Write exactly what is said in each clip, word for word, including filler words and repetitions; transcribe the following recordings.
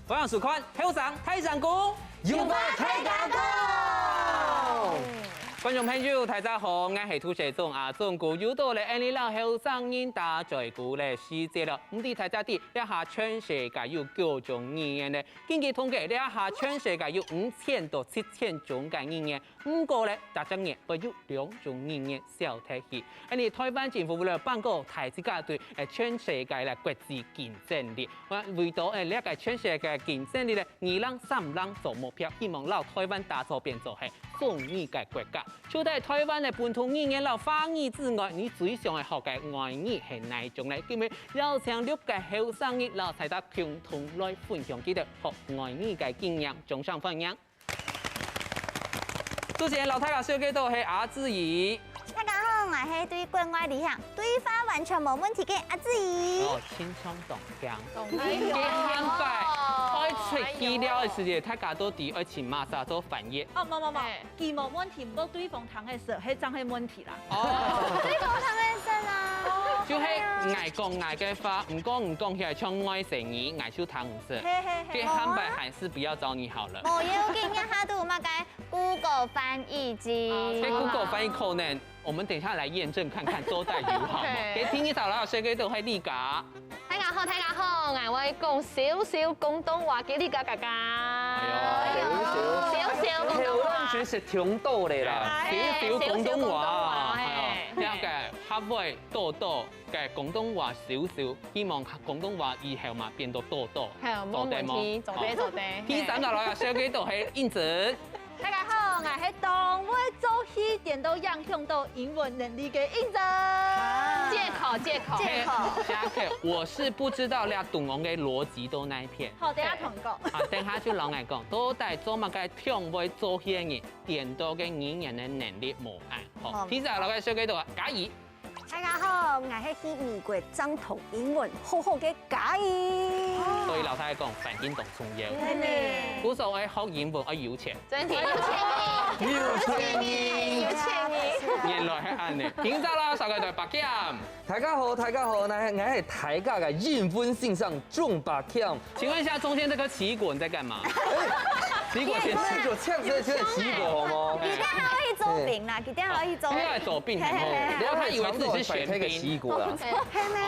歡迎收看《後生大聲公》，有話大家講。觀眾朋友，大家好，𠊎係主持人阿忠哥，又到了𠊎俚摎後生人打嘴鼓个時節了。毋知大家知，這下全世界有幾種語言呢？根據統計，這下全世界有五千到七千種个語言。 毋過咧，逐隻月會有兩種語言消忒去。恁呢，臺灣政府為了辦過大自家對，誒，全世界个國際競爭力，為到，誒，了解全世界競爭力咧，二零三零做目標，希望摎臺灣打造變做係雙語个國家。除忒臺灣个本土語言摎華語之外，你最想愛學个外語係哪種咧？今晡邀請六個後生人摎大家共同來分享佢兜學外語个經驗，掌聲歡迎！ 主持人摎大家紹介到係阿志怡。大家好，𠊎係對國外旅行對話完全無問題个阿志怡。哦，輕鬆懂講。懂了。佢下擺愛出去尞个時節，大家都知愛請麼儕做翻譯。哦，無無無，嘿。佢無問題，毋過對方聽个時，該正係問題啦。哦。對方聽个時啦。就係𠊎講𠊎个話，毋過你講起來像外星語，𠊎就聽毋識。嘿嘿嘿。佢下擺還是不要找你好了。無要緊，這下都有麼个 Google 翻譯機。哦，該Google翻譯可能，我們等一下來驗證看看，做得有效嗎？對。該第一位摎大家紹介到係Lika。大家好，大家好，𠊎會講少少廣東話，Lika姐姐。哎喲，少少。少少廣東話。嘿，我感覺係聽到个啦。哎，少少廣東話。少少廣東話，哎喲，嘿。了解，客話多多，个廣東話少少，希望廣東話以後嘛變到多多。好，無問題，做得無？做得，做得。好。第三位摎大家紹介到係英子。 大家好，𠊎係當會做戲，顛倒影響到英文能力个英子。藉口，藉口。藉口。嘿，藉口，我是不知道這中文个邏輯在哪一片。好，等下同你講。啊，等下就摎𠊎講，到底做麼个當會做戲个人，顛倒个語言个能力無恁好。好。第四位摎大家紹介到嘉怡。 大家好，𠊎係去美國正同英文好好个嘉怡。所以摎大家講，環境當重要。真的。故所愛學英文愛有錢。真的，有錢人。有錢人。有錢人。原來係恁呢。今朝啦，紹介到白camp。大家好，大家好，𠊎，𠊎係大家个英文先生鍾白camp。 請問一下，中間這個奇異果你在幹嘛？奇異果先生。這個奇異果，這個奇異果好嗎？佢等下愛去做兵啦，佢等下愛去做兵。哎，他要來做兵，嘿，嘿，嘿。然後他以為自己是玄彬。奇異果啦。係咩？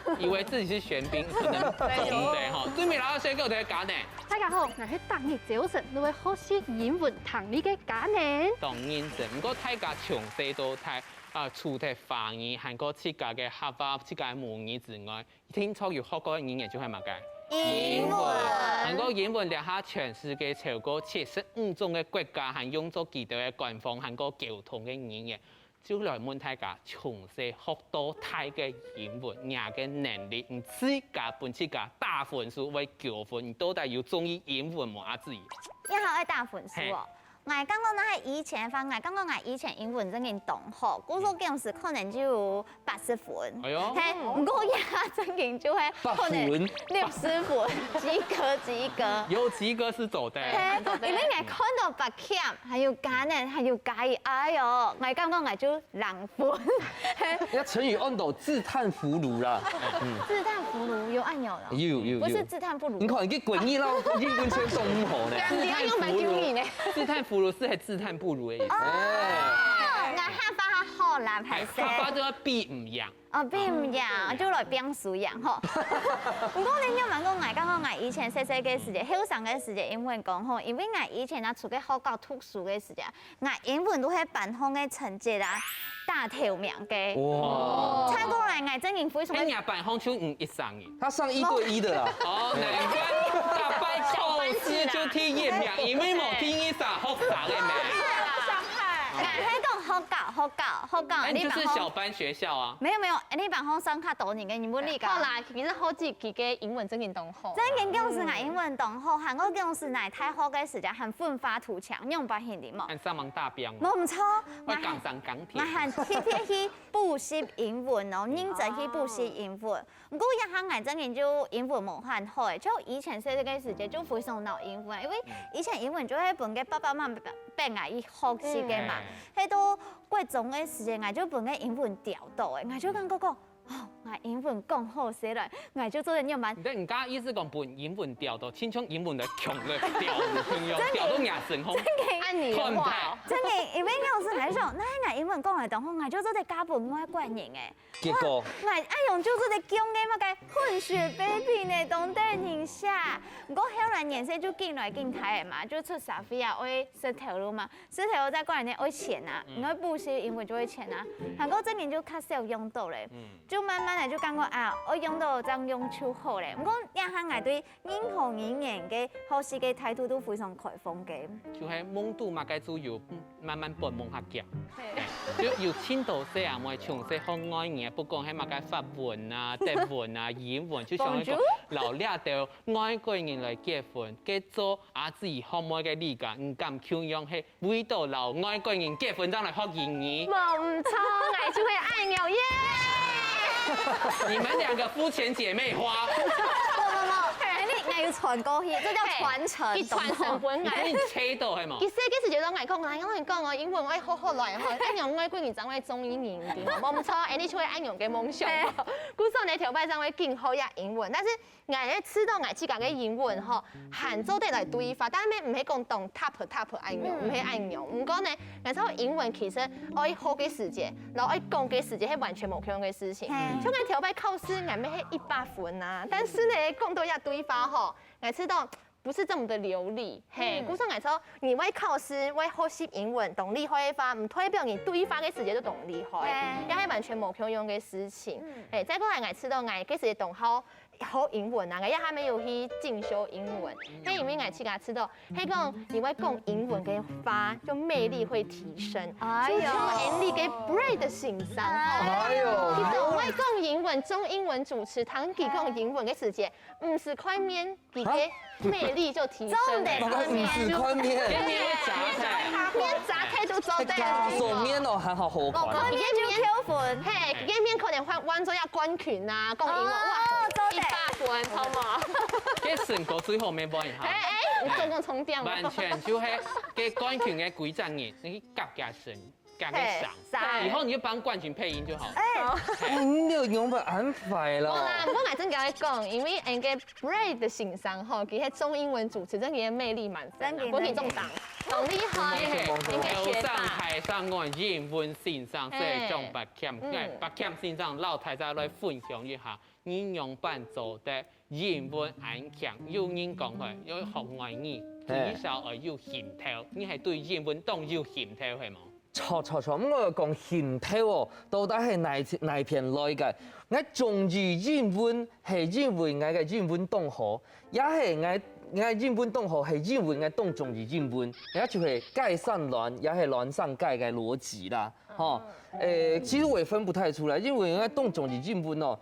哦，以為自己是玄彬，可能懂的哈。最尾摎大家紹介到嘉年。大家好，𠊎係逐日朝晨都會學習英文聽力个嘉年。當認真，毋過大家從細到大，啊，除忒華語，還過自家个客話、自家个母語之外， 定著有學過个語言就係麼个？英文。還過英文這下全世界超過七十五種个國家還用做佢兜个官方還過溝通个語言。就來問大家，從細學到大个英文，若个能力，你自家分自家打分數會幾分？你到底有中意英文無啊？志怡？這下愛打分數哦。嘿。 𠊎感覺若係以前个話，𠊎感覺𠊎以前英文正經當好，故所該時可能就有八十分。哎喲。嘿，毋過這下正經就會可能八分。六十分，及格，及格。有及格是做得。嘿，因為𠊎看到白camp，還有嘉年，還有嘉怡，哎喲，𠊎感覺𠊎就零分。嘿。該成語安到自嘆弗如啦。嗯。自嘆弗如有恁樣啦。有，有，有。不是自嘆不如。你看，你个國語啦，英文全都毋好呢。對啊，你愛用蠻久你呢。自嘆弗如係自嘆不如的意思。哦，哎。𠊎客話較好啦，歹勢。哎，客話就愛比毋贏。哦，比毋贏，嗯。就來比輸贏吼。毋過呢，仰般講，𠊎感覺𠊎以前細細个時節，後生个時節，英文講吼，因為𠊎以前啊，出去學校讀書个時節， 𠊎英文都係班上个成績啊，打頭名个。哇。差過來，𠊎正經非常个。哎，你班上就你一儕人。他上一對一的啦。哦，難怪逐擺考試就第一名，因為無第一儕學生个咩。𠊎係講學校，學校，學校，哎，你就是小班學校啊。沒有沒有，你班上上較多人个，你問你講。好啦，其實好幾个英文正經當好。正經講係𠊎英文當好，還過講係𠊎大學个時節還奮發圖強，你有發現的無？還上網打 無毋著，𠊎還，𠊎還特別去補習英文哦，認真去補習英文。毋過這下𠊎正經就英文無恁好誒，就以前細細个時節就非常惱英文，因為以前英文就係分个爸爸媽媽逼𠊎去學習个嘛。該到國中个時節，𠊎就分个英文吊著誒，𠊎就感覺講，哦，啊，英文講好勢來，𠊎就做得仰般。你等人家意思講分英文調到，親像英文來強來調，調到若身項。真个，恁樣的話哦。看不太。真个，因為老師來講，那𠊎英文講來當好，𠊎就做得嫁分外國人誒。結果，𠊎愛用就做得降个麼个混血 baby 呢，當得人惜。毋過後來年歲就緊來緊大个嘛，就出社會啊，愛識頭路嘛。 石頭在過來呢，愛錢啊，你愛補習英文就愛錢啊，還過正經就較少用到咧，就慢慢的就感覺啊，愛用到正用就好咧。毋過這下𠊎對任何語言个學習个態度都非常開放个。就係夢肚麼个就有，慢慢發夢較強。就有盡多細阿妹從細學外語，不管係麼个法文啊、德文啊、英文，就想一個 摎這兜外國人來結婚，該做阿姊學妹个你家，你敢共樣係 為著摎外國人結婚正來學英語。無毋著，𠊎就係恁樣耶！你們兩個膚淺姐妹花。無無無，哎，你，你愛傳過去，這叫傳承，嘿，佢傳承分𠊎。你切到係無？其實該時節都𠊎講，𠊎講哦，英文愛好好來吼，恁樣外國人正會中意你，對無？無毋著，哎，你就係恁樣个夢想。故所呢，頭擺正會緊學這英文，但是 𠊎呢試著𠊎自家个英文吼，還做得來對話，但係毋係講當top top恁樣，毋係恁樣。毋過呢，𠊎試著英文其實愛學个時節，摎愛講个時節係完全無共樣个事情。像𠊎頭擺考試，𠊎乜係一百分啊，但是呢，講到這對話吼，𠊎試著毋係這麼个流利，嘿，故所𠊎試著你會考試，會學習英文，當厲害个話，毋代表你對話个時節就當厲害，也係完全無共樣个事情。嘿，再過來𠊎試著𠊎該時節當好 學英文啊，𠊎也還無有去進修英文，係因為𠊎自家試著，係講你會講英文个話，就魅力會提升。哎喲，就像𠊎个Brad先生吼，哎喲，佢當會講英文，中英文主持，當佢講英文个時節，毋使開面，佢个魅力就提升了。重點，重點。毋使開面，面會炸開。面炸開就做得了。哎，手面哦，還好好看。開面就扣分。嘿， 一面可能換換做要冠軍啊，講英文，哇，哦，做得。一百分，好無？該身高最好無問題。哎哎，你總共充電了。完全就係該冠軍个規則，你去夾夾聲，夾个聲，嘿，聲。以後你就幫冠軍配音就好了。哎，哎，你有用不安排了。無啦，毋過𠊎真个愛講，因為𠊎个 Brad先生吼，佢係中英文主持，真个魅力滿分啊，真个，不過佢中檔，當厲害，真个，真个學霸。樓上台上岸，英文先生，所以中八強。嘿。哎，八強先生，摎大家來分享一下，你仰般做得英文恁強？有人講吼，要學外語，嘿。至少愛有興頭，你係對英文當有興頭，係無？ 著著著，毋過講興頭哦，到底係哪一哪一片來个？𠊎中意英文，係因為𠊎个英文當好，也係𠊎𠊎英文當好，係因為𠊎當中意英文，也就係雞生卵，也係卵生雞个邏輯啦，吼。誒，其實我也分不太出來，因為𠊎當中意英文哦，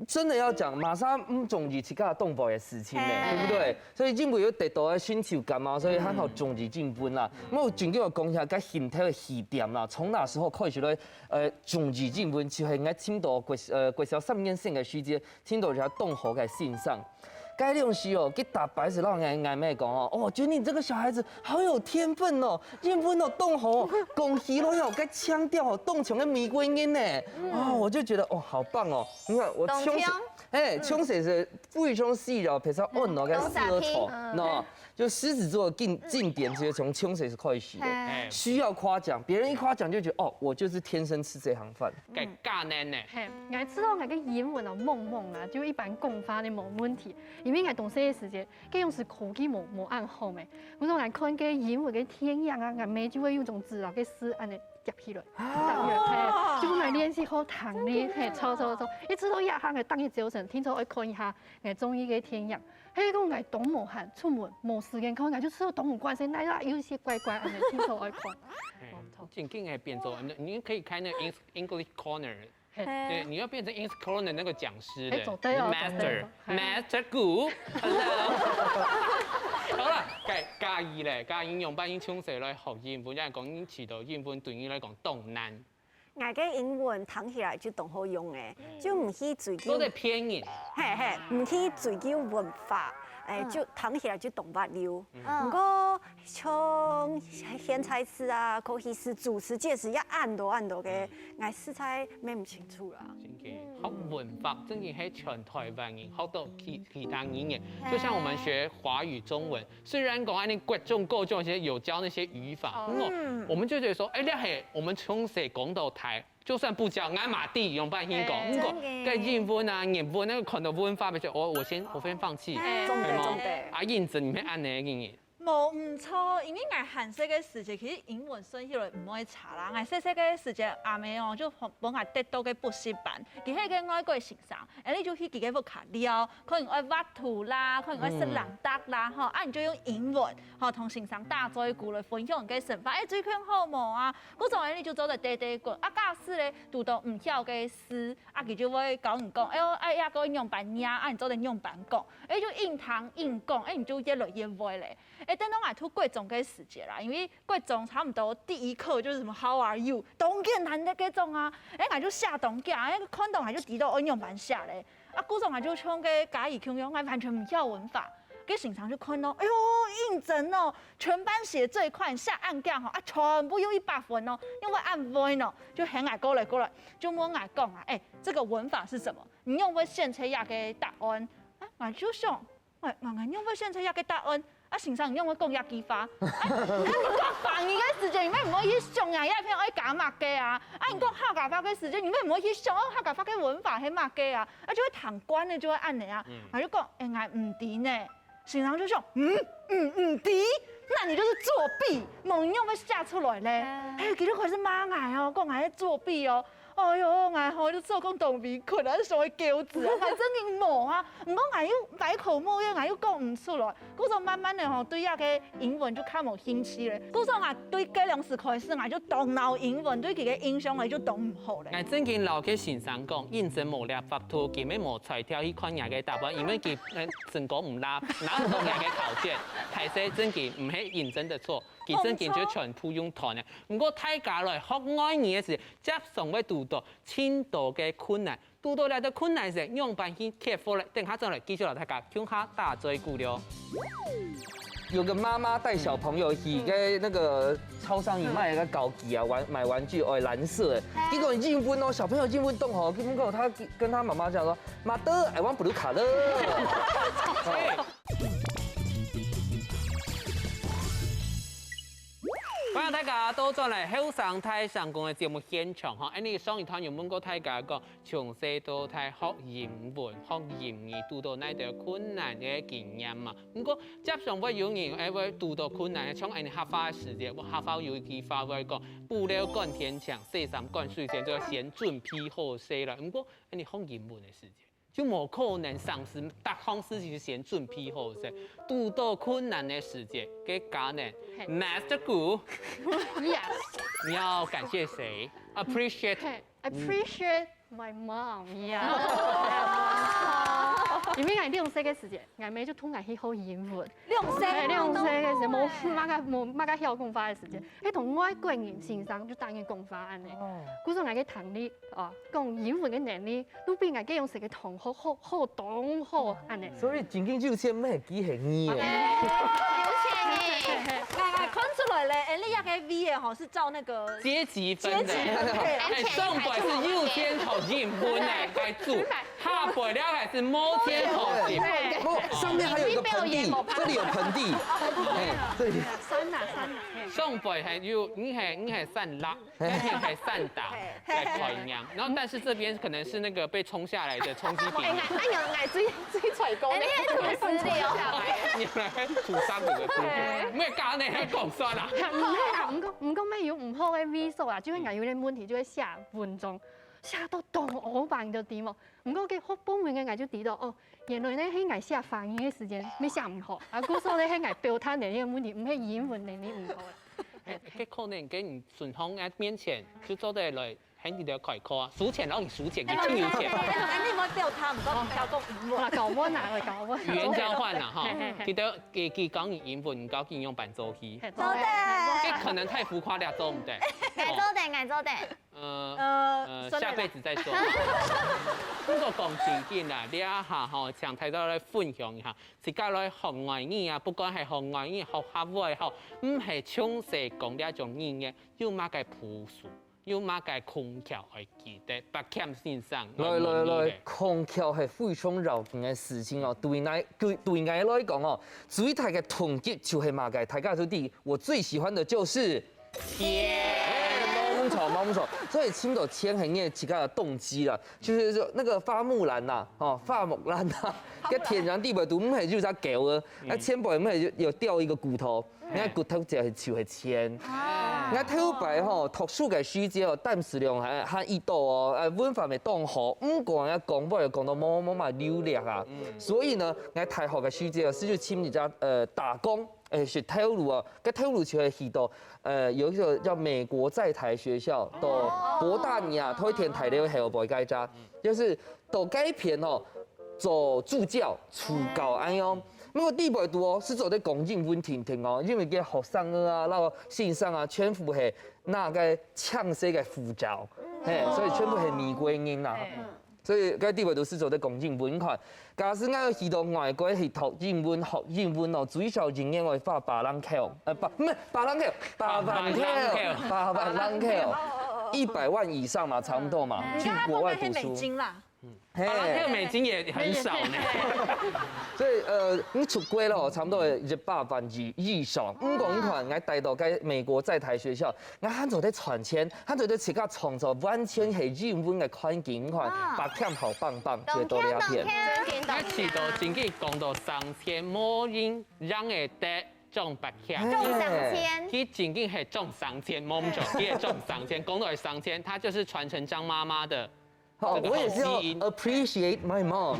真的要講，麼儕毋中意自家當好个事情呢，嘿。對不對？所以英文有得到个成就感嘛，所以還好中意英文啦。嗯。𠊎正經愛講一下，該興頭个起點啦，從哪時候開始來，呃，中意英文，就係𠊎聽到國，呃，國小三年生个時節，聽到一下當好个先生。該兩時哦，佢逐擺係摎𠊎，𠊎妹講哦，哦，覺得你這個小孩子好有天分哦，英文哦，當好哦，講起來哦，該腔調哦，當像个美國人呢。嗯。哦，我就覺得哦，好棒哦。 你看我從細，當強。哎，從細係非常需要，譬如說按摩个事做，當煞氣。喏，就獅子座經經典就是從從細開始的，哎。需要誇獎，別人一誇獎就覺得哦，我就是天生吃這行飯。該加能呢？嘿，𠊎知道𠊎个英文哦，懵懵啊，就一般講話呢無問題，因為𠊎當細个時節，該樣時科技無無恁好咩，故所𠊎看該英文个電影啊，𠊎妹就會用種字啊，个字恁呢 夾起來，啊。夾起來，嘿，就分𠊎練習好聽力，嘿，著著著，一直到這下个逐日朝晨，定著愛看一下𠊎中意个電影。係講𠊎當無閒，出門無時間看，𠊎就試著當無慣勢，哪有有些乖乖恁呢，定著愛看。哎，正經个變做，你你可以開那個Eng- English Corner，嘿。對，你要變成English Corner那個講師的，哎，做得哦，master，做得哦。 Master Gu，hello。好啦，該嘉怡咧，嘉怡用半英從細來學英文，人講你知道英文對你來講當難。𠊎个英文聽起來就當好用誒，嗯。就毋去追求，都在騙人。嘿嘿，毋去追求文法，欸，就聽起來就當滑溜。毋過像現在時啊，可以係主持界時也恁多恁多个，𠊎實在分毋清楚啦。真个，學文法真个係全台灣人學到其其他語言，就像我們學華語、中文，雖然講恁樣國中、高中其實有教那些語法，不過我們就覺得說，欸，這係我們從細講到大，就算不教，𠊎嘛知仰般形講，不過該英文啊、日文那個可能文法，比如說，我我先我先放棄，欸，真个真个。啊，英文你會恁樣个英文。 無毋著，因為𠊎還細个時節，其實英文算起來毋會差啦。𠊎細細个時節，阿姆哦就分𠊎㧒到个補習班，佢係个外國先生，恁樣就去佢个屋下尞，可能愛畫圖啦，可能愛食零嗒啦，吼，啊你就用英文，吼，同先生打嘴鼓來分享你个想法，欸，最近好無啊？故所恁樣就做得尒尒滾。啊假使咧，堵著毋曉个字，啊佢就會教你講，哎喲，哎呀，該仰般唸，啊你做得仰般講，欸，就應聽應講，欸，你就越來越會咧。 欸，等到𠊎讀國中个時節啦，因為國中差毋多第一課就係麼个How are you，當簡單个該種啊。欸，𠊎就寫當遽，欸，看著𠊎就知著愛仰般寫咧。啊故所𠊎就像該嘉怡共樣，𠊎完全毋曉文法。該先生就看著，哎喲，認真哦，全班寫最快，寫恁遽吼，啊全部有一百分哦，仰會恁會呢？就喊𠊎過來過來，就問𠊎講啊，欸，這個文法是什麼？你仰會選擇這個答案？啊，𠊎就想， 哎，𠊎𠊎仰會選擇這個答案？啊先生仰會講這句話？啊你講華語个時節，你乜毋會去想啊，這片愛加麼个啊？啊你講客家話个時節，你乜毋會去想，哦，客家話个文法係麼个啊？啊就會聽慣了就會恁樣啊。啊就講，哎，𠊎毋知呢。先生就想，嗯，嗯，毋知，那你就是作弊，無你仰會寫出來咧？哎，佢就開始罵𠊎哦，講𠊎係作弊哦。 哎喲，𠊎吼就做工當委屈啊，想愛噭嘴啊，𠊎正經無啊，毋過𠊎又百口莫辯，𠊎又講毋出來，故所慢慢仔吼對這個英文就較無興趣咧。故所𠊎對該量時開始，𠊎就當惱英文，對佢个印象𠊎就當毋好咧。 𠊎正經摎該先生講，認真無這法度，佢乜無才調去看𠊎个答案，因為佢成功毋罅，拿毋著𠊎个考卷。大細正經毋係認真个錯，佢正經就全部用揣个。毋過大家來學外語个時， 輒常會堵著盡多个困難，堵著這兜困難時仰般去克服咧？等下轉來繼續摎大家共下打嘴鼓了。有個媽媽帶小朋友去該那個超商裡賣一個搞具啊，玩買玩具，哦，藍色的。結果英文哦，小朋友英文當好，結果他跟他媽媽講說，Mother, I want blue color。歡迎大家倒轉來後生大聲公个節目現場吼，恁樣上一段有問過大家講，從細到大學英文、學英語堵著哪兜困難个經驗嘛？毋過輒常會有人會堵著困難，像恁樣客話个時節，客話有一句話會講，布料趕天搶，洗衫趕水仙，就愛先準備好勢了。毋過恁樣學英文个時節， 就無可能上司，逐項事情就先準備好勢，堵著困難个時節，該家人，Master Gu，Yes，你要感謝誰？Appreciate，Appreciate my mom，Yeah。因為𠊎兩歲个時節，𠊎姆就㧡𠊎去學英文。兩歲，兩歲个時節，無麼个無麼个曉講話个時節，係同外國人先生就逐日講話恁樣。故所𠊎个聽力啊， 講英文个能力，都比𠊎該央時个同學好好當好恁樣。所以正經有錢毋係機會呢。有錢呢，𠊎𠊎看出來咧，恁樣个V个吼是照那個階級分的，階級分配啊。哎，上輩係有錢學英文个，該做，下輩了還係無錢學英文。不，上面還有一個盆地，這裡有盆地，哎，這裡。酸啦酸啦，上輩還有，你還你還算辣。 該係三打个概念，然後但是這邊可能是那個被沖下來的衝擊比例。哎，哎呀，哎，最最衰過。哎，你還吐司的哦。你來吐沙骨的部分，沒有剛剛那還講算了。毋係啦，毋過毋過，乜有毋好个位所啦，就係𠊎有點問題，就會寫文章，寫到當烏白个地方。毋過該學中文个𠊎就知道，哦，原來呢，係𠊎寫華語个時間，乜寫毋好，啊，故所呢，係𠊎表達能力个問題，毋係英文能力毋好。哎，該可能跟你順風个面前就做得來喊佢兜開課啊，收錢，然後你收錢，佢就有錢。你莫表態，毋好搞公屏幕。啊，搞我哪位搞我？語言交換啦，哈嘿嘿，嘿佢兜佢佢講你英文，你教佢用板做戲，嘿做得。這可能太浮誇了，做毋得。愛做得，愛做得。呃呃，呃，算了啦下輩子再說。不過講正經啦，這下吼，請大家來分享一下，自家來學外語啊，不管係學外語、學客話吼，毋係從細講這種語言，有麼个好處，有麼个功效愛記得。白謙先生，來來來問你咧，功效係非常要緊个事情哦。對𠊎對對𠊎來講哦，最大个動機就係麼个？大家都知，我最喜歡的就是錢。哎，無錯無錯。所以尋到錢係𠊎自家个動機啦，就是說那個花木蘭呐，哦，花木蘭呐，該天長地久都毋係就隻狗啊，那前輩毋係有有掉一個骨頭， 該骨頭就係就係錢。該頭擺吼，讀書个時節哦，膽數量還還已多哦，呃，文法乜當好，毋過𠊎講話又講到無無麼流利啊。所以呢，𠊎大學个時節哦，係就尋一隻呃打工，誒，係頭路哦，該頭路就係去到呃有一個叫美國在台學校，到伯大尼亞，頭一天大家有後背該隻，就是到該片哦做助教、助教恁樣。 毋過裡背肚哦，係做得講英文定定哦，因為該學生啊、摎先生啊，全部係拿該強勢个護照，嘿，所以全部係美國人啦。所以該裡背肚係做得講英文款。假使𠊎去到外國去讀英文、學英文哦，最少一年愛花百零箍，呃，百，毋係百零箍，百萬箍，百萬箍，一百萬以上嘛，差不多嘛，去國外讀書。美金啦。 啊，還有美金也很少呢。所以呃，你出國了，差不多一百萬以以上。毋過你看，𠊎帶到該美國在台學校，𠊎還做得賺錢，還做得自家創造完全係英文个環境。你看，白謙好棒棒，就到這片。真經那起到真經講到省錢，無人讓會得中白謙。中上天，佢真經係中省錢，無毋著，佢係中省錢。講到係省錢，他就是傳承張媽媽的好，這個我也是要好基因。 appreciate my mom。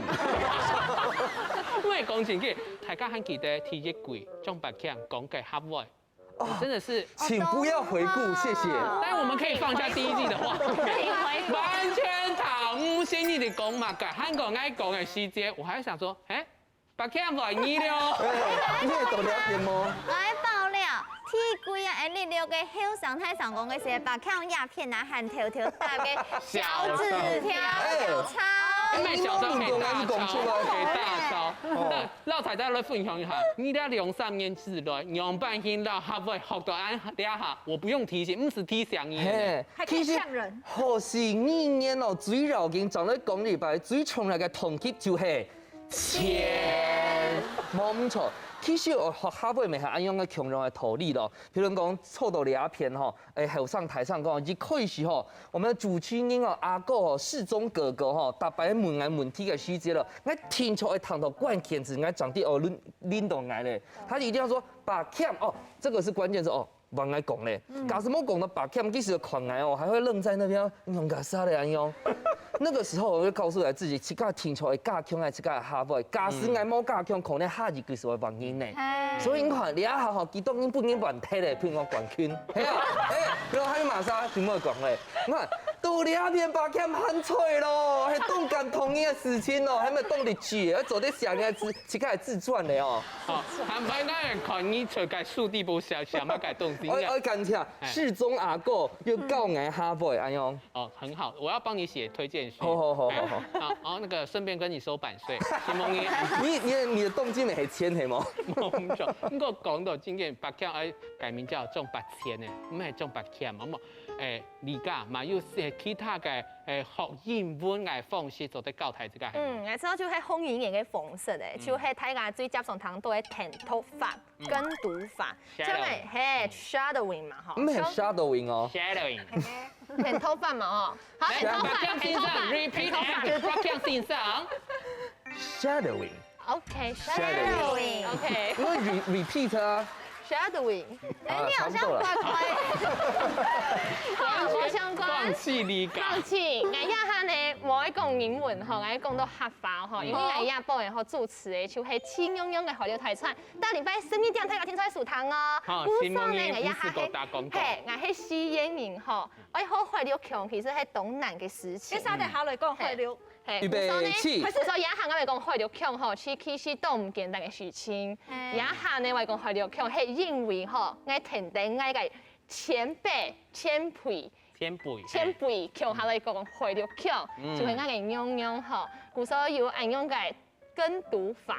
因為講真个，大家還記得第一季張伯謙講个客話，真的是，請不要回顧，謝謝。但我們可以放一下第一季的畫面，完全討厭你的講嘛，還講愛講的細節，我還想說，哎，伯謙不愛你了。哎，你也懂了解嗎？來爆料，第一季啊，恁呢六个後生太上講个係白強鴉片啊，還偷偷打个小紙條，哎小抄。因為小時候可以大抄，你都講出來。可以大抄。那老太太來分享一下，你這兩三年之內，仰般形摎客話學到恁這下，我不用提醒，毋使提醒你。嘿，還可以嗆人。其實學習語言哦，最要緊，正來講禮拜最重要个動機就係錢。無毋著，其實哦，學客話乜係恁樣个共樣个道理咯。譬如講，坐到這片吼，誒，後生大聲講，一開始吼，我們的主持人哦，阿哥哦，世忠哥哥吼，逐擺問𠊎問題个時節咯，𠊎定著愛聽到關鍵字，𠊎正知哦，輪輪到𠊎咧。他一定要說白謙哦，這個是關鍵字哦。 幫𠊎講咧，假使無講到白謙，其實看𠊎哦，還會愣在那邊，仰結煞咧恁樣。那個時候我就告訴我自己，自家定著愛加強愛自家个客話，假使𠊎無加強，可能下一句係會忘記呢。所以你看，這下吼，幾多人分人換忒咧，譬如講冠軍，係啊，哎，然後還有麼儕，就無講咧。你看，到這片白謙還在咯，係當感動个事情咯，還無當勵志，要做得寫个自自家个自傳咧哦。 哦，坦白講，看你出个書裡背寫寫麼个東西。我我感謝哎世忠阿哥又教𠊎客話，恁樣。哦，很好，我要幫你寫推薦序。好好好好好。哎，好，然後那個順便跟你收版稅，承蒙你。你你的你的動機乜係錢係無？我們說，不過講到今天白強愛改名叫張伯謙呢，毋係張伯謙，好無？哎，你家嘛有些其他个哎學英文个方式做得教大自家。嗯，𠊎知道就係學語言个方式誒，就係大家最接常聽到个聽讀法、跟讀法， Shadowing 像係嘿 shadowing 嘛吼，毋係 shadowing 哦。 Shadowing，聽讀法嘛吼，好，聽讀法，來，白強先生聽讀法， repeat after 白強先生。 Shadowing。 OK Shadowing OK，因為 re repeat 啊， Shadowing。哎，你好像怪怪。完全相关。放弃你感。放弃。哎呀，哈呢，我爱讲英文吼，我爱讲到客话吼，因为哎呀，本人吼主持的就系徐娘娘个海陆大餐，到礼拜十二点大家听出来收听哦。好，徐娘娘，哎呀，哈，嘿，我系西演员吼，哎，好海陆腔，其实系当难个事情。接下来下来讲海陆。 嘿，预备，起。所以一下我讲海陆腔吼，其其实都毋简单个事情。一下呢，我讲海陆腔，嘿，因为吼，我跈等我个前辈、前辈、前辈，前辈，共下来讲海陆腔，就系我个娘娘吼，故所有恁样个跟读法。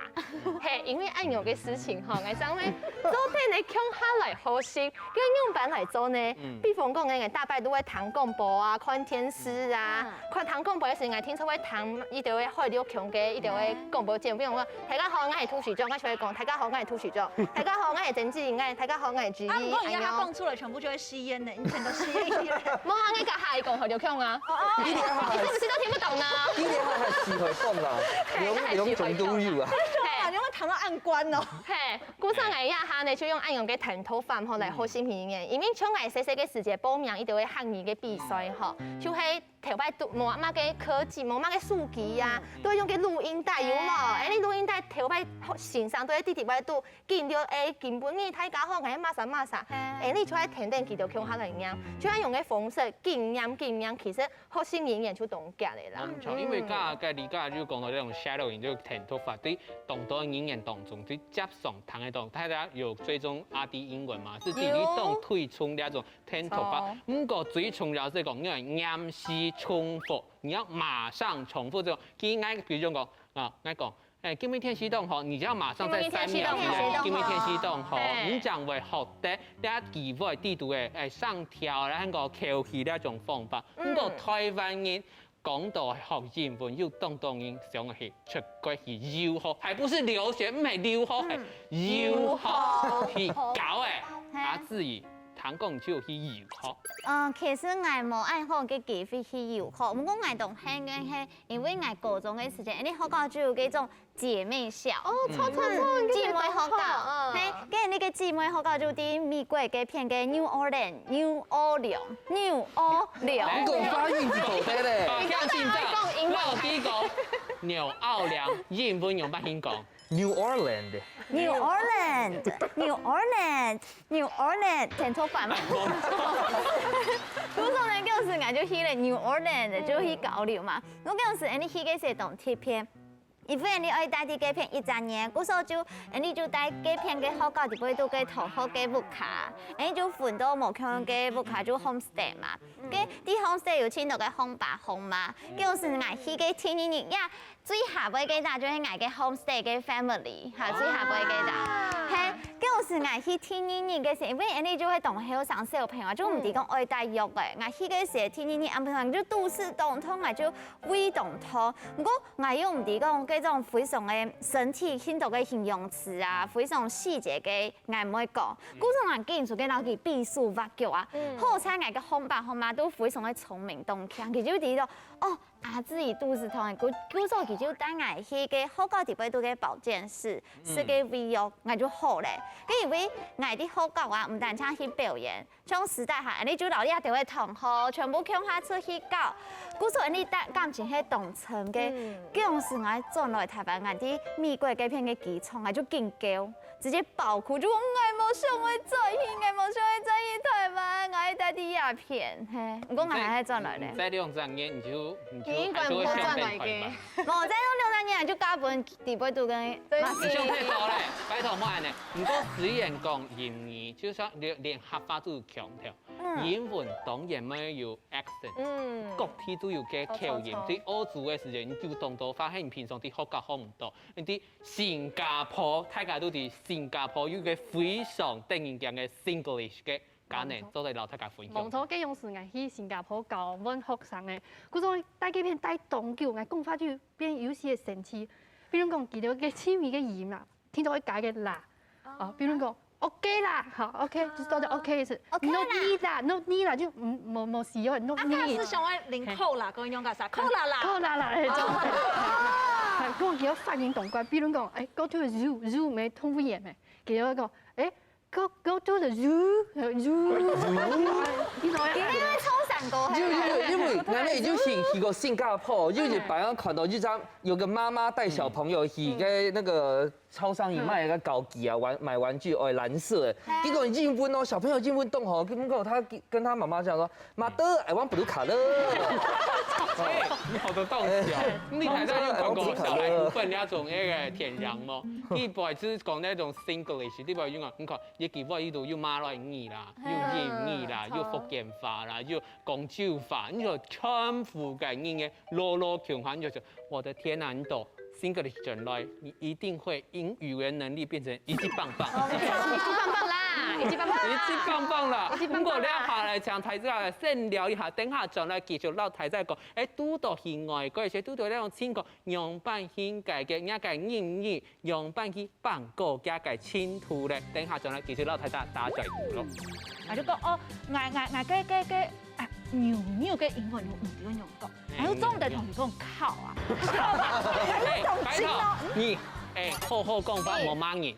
嘿，因为恁样个事情吼，我想要做得呢，共下来学习，要用般来做呢？比方讲，我个大伯都会听广播啊，看电视啊， 看听广播个时，𠊎听说会听一条个海陆腔个一条个广播节目，比如讲，大家好，我系涂许忠，我就会讲，大家好，我系涂许忠，大家好，我系曾志英，哎，大家好，我系志啊，不过你让他蹦出来，全部就会吸烟的，你整个吸烟一样。没有啊，那个还讲海陆腔啊，哦，你是不是都听不懂呢？你连他还喜欢蹦啦，两两种都有啊。对啊，你会谈到暗关哦。嘿，故所𠊎一下呢，就用恁样个谈吐法吼来好吸引人，因为像𠊎细细个时节报名一条个汉语个比赛吼，就系 头擺都無麼个科技，無麼个手機啊，都用个錄音帶，有無？哎，你錄音帶頭擺先生都係直直會都緊了，哎，今晡日大家好，哎，麼儕麼儕，哎，你就愛跈等佢兜共下來念，就愛用个方式緊念緊念，其實學習語言就當遽个啦。無錯，因為剛剛李教授講到這種 shadowing，就談吐法，對當多語言當中，對接上談个當，大家有追蹤阿弟英文嘛？是自己當推崇這種 談吐法。毋過最重要係講，你要嚴時重複，你要馬上重複這種。佢愛，比如講啊，愛講，哎，今日天氣當好，你就要馬上在三秒之內，今日天氣當好，你正會學得這句話裡肚个，哎，聲調，然後口氣這種方法。毋過台灣人講到學英文，有當多人想去出國去遊學，還不是留學，毋係留學，係遊學去搞欸。啊，至於 聽講就去遊學。嗯，其實𠊎無恁好个機會去遊學，毋過𠊎當慶个係，因為𠊎高中个時間，𠊎學校就有該種姊妹校。哦，著著著，姊妹學校，嘿，該𠊎个姊妹學校就在美國該片个New Orleans，New Orleans，New Orleans。你講發音就做得咧。你講英文，老弟講，紐奧良，英文用發音講。 New Orleans。New Orleans，New Orleans，New Orleans，聽錯版嘛。故所呢，該時𠊎就去了New Orleans，就去交流嘛。𠊎該時𠊎去个時當特別，因為𠊎愛戴在該片一隻月，故所就𠊎就戴該片个學校裡背肚个同學个屋下，𠊎就分到無共樣个屋下就homestay嘛。該在homestay有盡多个homestay homestay，該時𠊎去个第二日呀， 最合个該隻就係𠊎个homestay个family，哈，最合个該隻。嘿，該時𠊎去第二日个時，因為𠊎就係當後生小朋友，就毋知講愛戴藥个。𠊎去个時第二日暗晡就肚屎當痛，𠊎就胃當痛。毋過𠊎又毋知講該種非常个身體，盡多个形容詞啊，非常細節个𠊎毋會講。故所𠊎緊就去摎佢比手畫腳啊，好彩𠊎个homestay homestay都非常个聰明當慶，佢就知道，哦， 阿姊佢肚屎痛，故故所佢就帶𠊎去該學校裡背肚个保健室，食个胃藥，𠊎就好咧。該因為𠊎在學校啊，毋單淨去表演，像私底下，𠊎就摎這兜个同學全部共下出去搞，故所𠊎感情係當深个。該時𠊎轉來臺灣，𠊎在美國該片个機場，𠊎就緊噭。 直接爆哭，就講𠊎無想愛轉去，𠊎無想愛轉去臺灣，𠊎愛戴在這片，嘿，毋過𠊎還係轉來咧。再兩三年你就你就還是會想回臺灣。無，再兩三年就嫁分裡背肚个。你想太多咧，拜託莫恁呢。毋過雖然講英語，就算連連客話都有腔調，英文當然愛有accent，各地都有个口音。在澳洲个時節，你就當多發現平常在學校學毋到，你在 新加坡，大家都知新加坡有一個非常得人驚个Singlish个，今日做得摎大家分享。無錯，該樣時𠊎去新加坡教問學生个，故所戴該片戴當久，𠊎講話就變有些生氣。比如講，佢兜个趣味个音啊，聽到會加个啦，哦，比如講，OK啦，好，OK，就做得OK是，OK啦。No need啦，no need啦，就嗯，無無需要，no need。啊，該係想愛領扣啦，講用个啥？扣啦啦。扣啦啦，哎，就，哎，講佢个發音當怪，比如講，哎，go to a zoo，zoo無動物園無？ 佢就會講，欸， Go go to the zoo，zoo。你怎么样？你那边超闪过，有有有，因为俺们已经去去过新加坡，就是白羊看到一张有个妈妈带小朋友去个那个超商里卖一个高级啊玩买玩具，哦，蓝色的，结果英文哦，小朋友英文懂吼，结果他跟他妈妈讲说，mother，I want blue color。哎，你好多道理哦。你还在用广告小孩部分那种那个天然吗？你不会只是讲那种 Singlish，你不会用啊？你看，一句话一度又马来语啦，又英语啦，又福建话啦，又广州话，你说全部个人个啰啰穷话，你就说，我的天哪，你懂 Singlish 转来，你一定会因语言能力变成一级棒棒。一级棒棒啦，一级棒棒，一级棒棒啦！一级棒棒啦不过等下来，请台长来先聊一下，等下转来继续老台长讲，哎，堵到去外国，而且堵到那种情况，仰般去解决人家个英语，仰般去办过家个前途咧？等下转来继续老台长打嘴鼓咯。啊，就讲哦，𠊎𠊎𠊎个个个啊，牛牛个英文我毋知用讲，还有中文同佢讲靠啊，哎，拜托你，哎，好好讲话，莫骂人。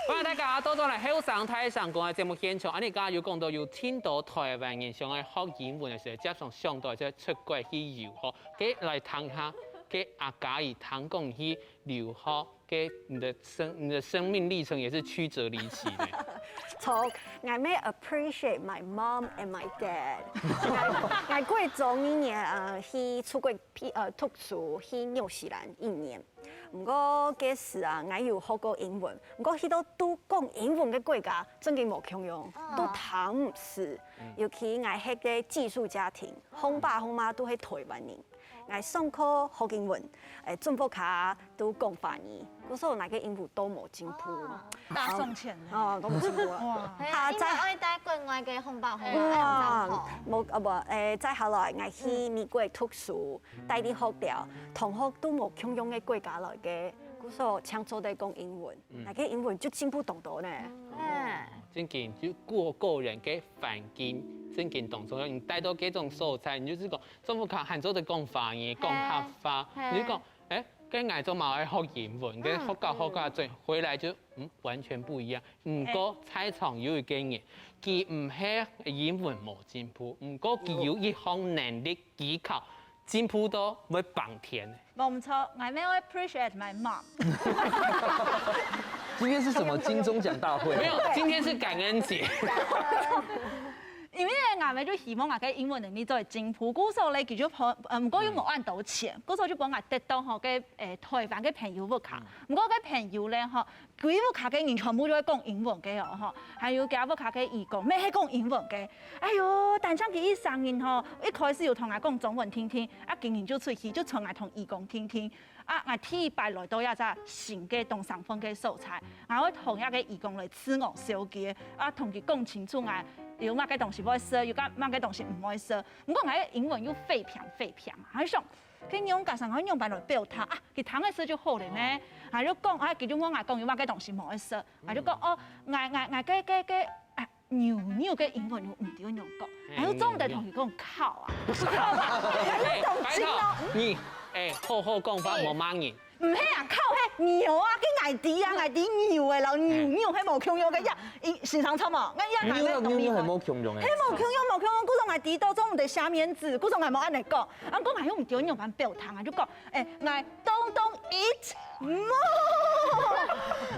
欢迎大家倒转来后生大声公个节目现场，啊，你刚刚有讲到有听到台湾人想要学英文的时候，加上想到这出国去游学，给来谈下，给阿嘉怡谈讲去留学，给你的生你的生命历程也是曲折离奇的。错，𠊎乜 appreciate my mom and my dad。𠊎過早一年呃去出國去呃讀書去紐西蘭一年。毋過該時啊，𠊎有學過英文，毋過去到都講英文个國家，真經無共樣，都聽毋識。尤其𠊎係个寄宿家庭，風爸風媽都係台灣人。 𠊎上課學英文，誒，轉屋下都講華語，故所𠊎个英文都無進步。大送錢呢。哦，都無進步啊。哇，係啊，因為愛戴國外个紅包紅包，愛用好。無啊無，誒，再下來，𠊎去美國讀書，戴在學校，同學都無共樣个國家來个，故所常做得講英文，𠊎个英文就進步當多呢。哎，正經就過個人个環境，正經當重要。你戴到該種所在，你就係講，轉屋下還做得講華語，講客話，你就講，哎，該𠊎做麼愛學英文，跟學校學校轉回來就嗯完全不一樣。毋過在場有一個人，佢毋係英文無進步，毋過佢有一項能力技巧進步到會翻天。無毋錯，𠊎乜愛 appreciate my mom。今天是什么金钟奖大会？沒有，今天是感恩節。因為𠊎乜就希望𠊎个英文能力做得進步，故所咧佢就幫，呃，毋過又無恁多錢，故所就幫𠊎得到吼个，誒，台灣个朋友屋下，毋過个朋友咧吼，佢屋下个人全部都會講英文个哦吼，還有佢屋下个義工，乜係講英文个。哎喲，但像佢一生人吼，一開始有同𠊎講中文聽聽，啊，今日就出去就傳𠊎同義工聽聽。 啊，𠊎第一擺來到這隻新个當生份个所在，𠊎會同這個義工來自我紹介，啊，同佢講清楚𠊎有麼个東西會食，有個麼个東西毋會食。毋過𠊎个英文又廢平廢平嘛，𠊎就想，該仰結煞𠊎仰般來表達啊，佢聽會食就好了咩？𠊎就講啊，佢就問𠊎講有麼个東西毋會食，𠊎就講哦，𠊎𠊎𠊎个个个啊， 牛牛个英文又毋知仰講，還有做毋得同佢講cow啊，哎，拜託，你哎，好好講話，莫罵人。毋係啊，cow係牛啊，該𠊎知啊，𠊎知牛个摎牛牛係無共樣个呀。先生著無？𠊎呀，牛摎牛牛係無共樣个。係無共樣，無共樣，故所𠊎知到做毋得下面子，故所𠊎無恁樣講。啊，講𠊎又毋知仰般表達，𠊎就講，哎，𠊎當當eat more。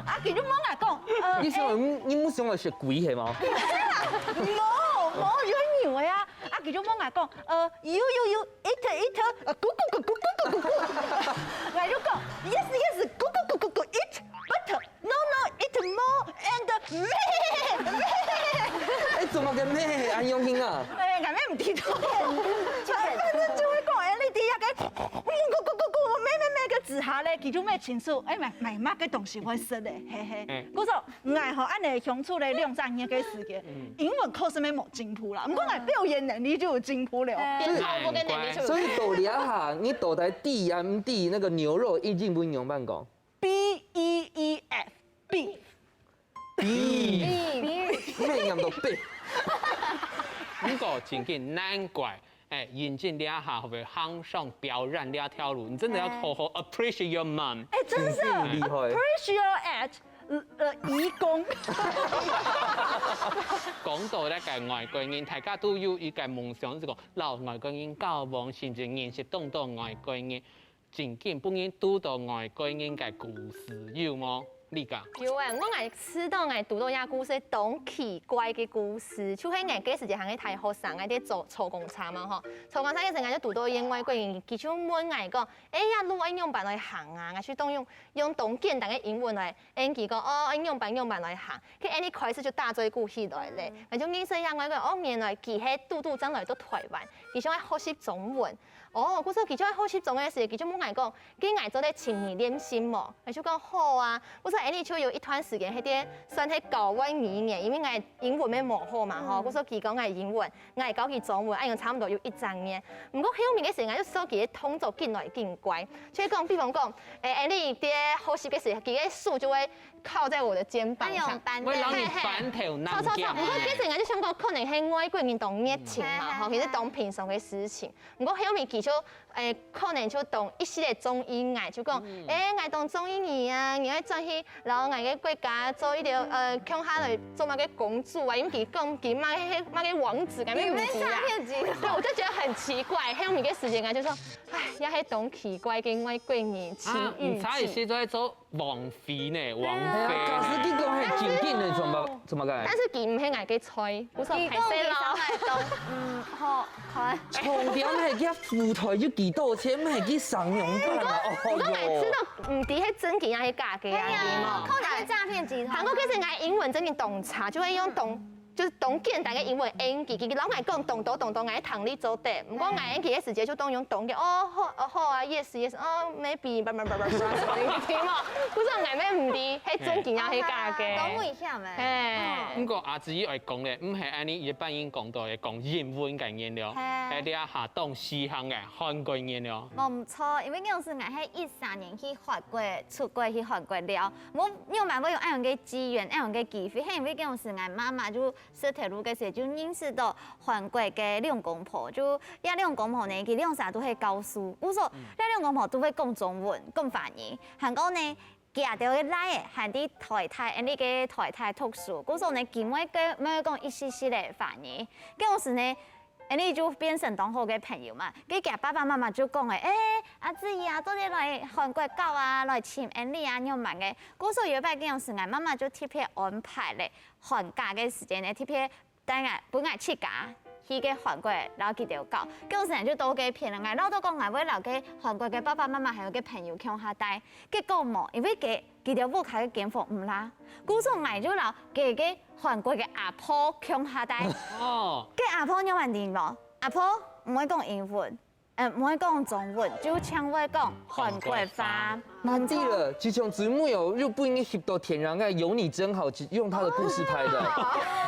啊，佢就問𠊎講，呃，你想你你毋想來食鬼係無？無無有牛个啊，啊，佢就問𠊎講，呃，you you you eat eat，呃，咕咕咕咕咕咕咕咕，𠊎就講，yes yes，咕咕咕咕咕eat，but no no eat more and me。哎，做麼个咩？恁用心啊？哎，𠊎乜毋知道，反正就會講，哎，你知影个，咕咕咕咕咕，咩咩咩个之下咧，佢就乜清楚，哎，買買麼个東西會食咧，嘿嘿。故所 𠊎吼，恁樣相處咧兩三年个時間，英文確實乜無進步啦，毋過𠊎表演能力就有進步了。變超過个能力就有。所以到這下，你到底知也毋知那個牛肉英文仰般講？ B E E F，beef。 B，你念到B。毋過真經難怪，哎，認真這下會行上表演這條路，你真的要好好 appreciate your mom。哎，真的真厲害，appreciate at 呃義工。講到這個外國人，大家都有一個夢想，就講摎外國人交往，甚至認識當多外國人。真緊，本人堵到外國人个故事有無？你講。有誒，我𠊎試著𠊎堵到一個故事，當奇怪个故事，就係𠊎該時節還係大學生，𠊎在坐坐公車嘛吼，坐公車个時𠊎就堵到一個外國人，佢就問𠊎講：「哎呀，路愛仰般來行啊？」𠊎就當用用當簡單个英文來應佢講：「哦，愛仰般仰般來行。」佢恁呢開始就打嘴鼓起來咧，𠊎就認識一下外國人，哦，原來佢係堵堵正來到台灣，佢想愛學習中文。哦，故所佢就愛學習中文个時，佢就問𠊎講：「該𠊎做得請你練習無？」𠊎就講：「好啊。」故所恁呢就有一段時間，該點算係交換語言，因為𠊎英文乜無好嘛吼，故所佢教𠊎英文，𠊎教佢中文，恁樣差毋多有一隻月。毋過後面个時間，就受佢个動作緊來緊乖，就係講，比方講，誒，恁呢在學習个時，佢个手就會靠在我的肩膀上。那種搬會讓你嘿嘿翻頭錯錯錯，นั่ง 毋過其實𠊎就想講，可能係外國人當熱情嘛，吼，其實當平常个事情。毋過後面佢就，誒，可能就當一息个中意𠊎，就講，誒，𠊎當中意你啊，你愛轉去，然後𠊎个國家做一條，呃，共下來做麼个公主啊，因為佢講佢麼个麼个王子，𠊎乜毋知啊。詐騙集團。對，我就覺得很奇怪，後面个時間啊，就說，唉，也係當奇怪个外國人，奇啊，遇你差一記。些都在做王妃呢，王哎呀，假使妃。佢講係正經个，怎麼怎麼个？但是佢毋係𠊎个菜，我說你講佢上歹勢咯。海東，嗯，好看。重點係佢舞台就幾多錢，毋係佢上用飯啊！哦毋過𠊎知喲，道毋知係真个還係假个啊，對啊，你嘛。可能係詐騙集團。韓國其實𠊎英文真个當差，就會用當，就是當簡單个英文應佢，佢摎𠊎講當多當多，𠊎聽你做得。毋過𠊎應佢个時節就當用當个，哦好，哦好啊，yes yes，哦maybe，叭叭叭叭叭，你聽嘛。故所𠊎乜毋知係真个還係假个。當危險誒。嘿。毋過阿志愛講咧，毋係恁呢一般人講到个講英文个人了，嘿係這下當時行个韓國人了。無毋錯，因為該時𠊎係一三年去韓國，出國去韓國了。無仰般會有恁樣个機緣，恁樣个機會，係因為該時𠊎媽媽就識頭路个時就認識到韓國个兩公婆，就這兩公婆呢，佢兩儕都係教書，故所這兩公婆都會講中文、講華語，還過呢，佢兜个倈仔還在台大，恁呢个台大讀書，故所呢，佢會講，會講一息息个華語。該時呢， 恁呢就變成當好个朋友嘛。該佢爸爸媽媽就講誒，誒，阿志怡啊，做得來韓國搞啊，來尋恁呢啊，仰般个。故所有一擺該時，𠊎媽媽就特別安排咧，寒假个時間呢，特別帶𠊎，分𠊎自家去該韓國，摎佢兜搞。該時呢就到該片了，𠊎恅著講𠊎會摎該韓國个爸爸媽媽還有該朋友共下戴。結果無，因為該 佢兜屋下个間房毋罅，故所𠊎就摎該个韓國个阿婆共下戴。哦，該阿婆仰般知無？阿婆毋會講英文，呃，毋會講中文，就淨會講韓國話。難地了，就像子木有又不應該吸到天然个，有你真好，只用他的故事拍的，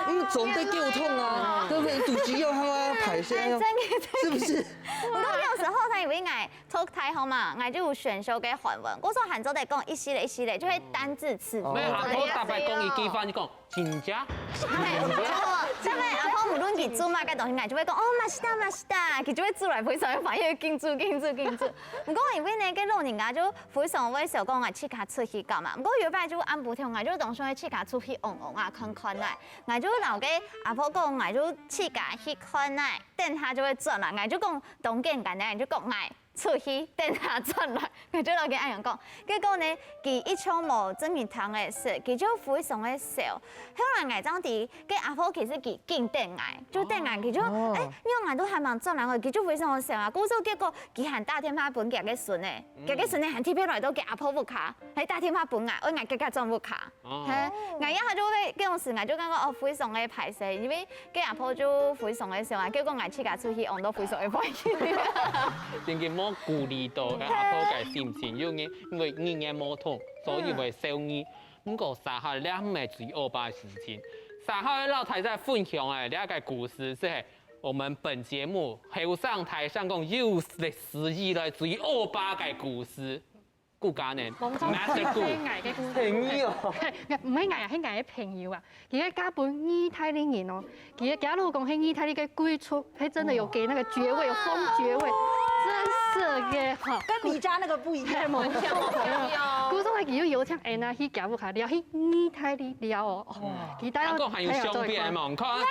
因為總得溝通啊，對不對？你肚子要他媽拍下來啊，真个是不是？毋過有時候，因為𠊎讀大學嘛，𠊎就有選修个韓文，故所還做得講一息仔一息仔，就會單字詞。沒有，阿婆大概講一句話，你講真假？但係阿婆無論佢煮麼个東西，𠊎就會講哦，ましたました，佢就會煮來非常个歡喜，緊煮緊煮緊煮。毋過因為呢，該老人家就非常會想講，𠊎自家出去搞嘛。毋過有一擺就暗晡頭，𠊎就當想愛自家出去戇戇啊，看看啊。𠊎就摎該阿婆講，𠊎就自家去看啊，等下就會轉來。𠊎就講當簡單个，就講𠊎 出去，等下轉來，𠊎就摎佢恁樣講。結果呢，佢一向無正經聽个識，佢就非常个愁。後來𠊎正知，該阿婆其實佢緊等𠊎，就等𠊎，佢就，哦哎，仰𠊎都還吂轉來，佢就非常个愁啊。故所結果佢還打電話分佢个孫仔，佢个孫仔還特別來到佢阿婆屋下，還打電話分𠊎，愛𠊎遽遽轉屋下。 哦嘿，，𠊎一下就會，該時𠊎就感覺哦，非常个歹勢，因為該阿婆就非常个愁啊，結果𠊎自家出去，戇到非常个歡喜。正經無顧慮到阿婆个心情，因為因為語言無通，所以會愁你。毋過，這下這毋係最惡霸个事情，這下摎大家分享个這個故事，係我們本節目後生大聲公有史以來最惡霸个故事。顧家呢，無錯，master顧。係𠊎个顧。係你哦。毋係𠊎啊，係𠊎个朋友啊。佢个嫁分義大利人哦。佢个假如講係義大利个貴族，係真的有給那個爵位，有封爵位，真是个哈。跟你家那個不一樣。係，無錯。故所佢就邀請𠊎啊去佢屋下尞，去義大利尞哦。哦，佢帶到，佢還有相片嘛，你看。佢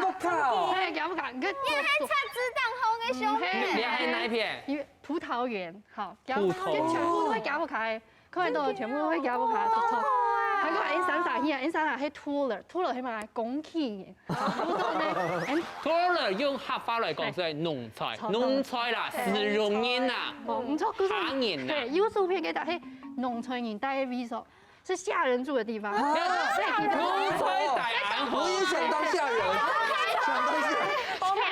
屋下，你看。你係赤字當好个相片。你係哪一片？因為 葡萄園，好，葡萄園。全部都係佢屋下个，看到全部都係佢屋下个，著著。還有𠊎三嫂去啊，𠊎三嫂係Tuller，Tuller係麼个？公企人。Tuller用客話來講係農村，農村啦，士農人啦，無錯，客人啦。對，右手片該隻係農村人戴个位所，是下人住的地方。農村戴恁好。我也想當下人，想當下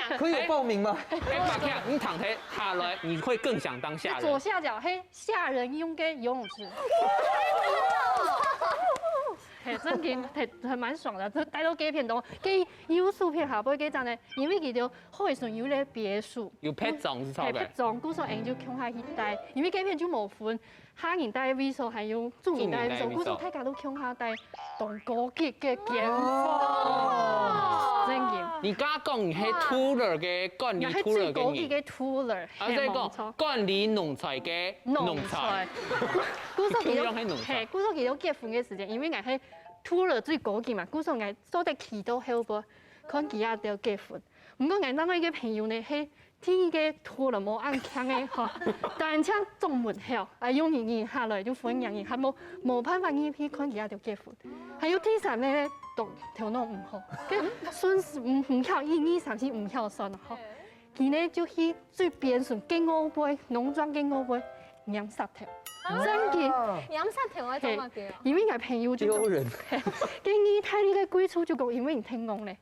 人。可以有報名嗎？哎，白天你躺下來，你會更想當下人。左下角，嘿， 下人用个游泳池。嘿，正經，嘿，還蠻爽的，就戴到該片東，該右手片下背該隻呢，因為佢兜海脣有个別墅，有別莊係毋係？嘿，別莊，故所𠊎就共下去戴，因為該片就無分，客人戴个位所，還有住民戴个位所，住民戴个位所。故所大家都共下戴當高級个間房。哦。正經。你剛剛講你係Tuller个管理，𠊎係最高級个Tuller个人。Tuller，啊，嘿，無錯。管理農村个農村。農村。故所佢兜，共樣係農村。嘿，故所佢兜結婚个時間，因為𠊎係Tuller最高級嘛，故所𠊎做得企到後背，看佢兜結婚。毋過𠊎另外一個朋友呢，係第一個Tuller無恁慶个吼，單淨做門口，啊，用人人下來就分人人，還無，無辦法入去看佢兜結婚。還有第三個呢，頭，頭腦毋好，該順序毋，毋曉，一二三四毋曉算吼。 佢呢就去最邊脣个外背，農莊个外背拈舌頭。正經。拈舌頭愛做麼个哦？因為𠊎朋友就講，丟人。嘿，該義大利个貴族就講，因為你聽講咧，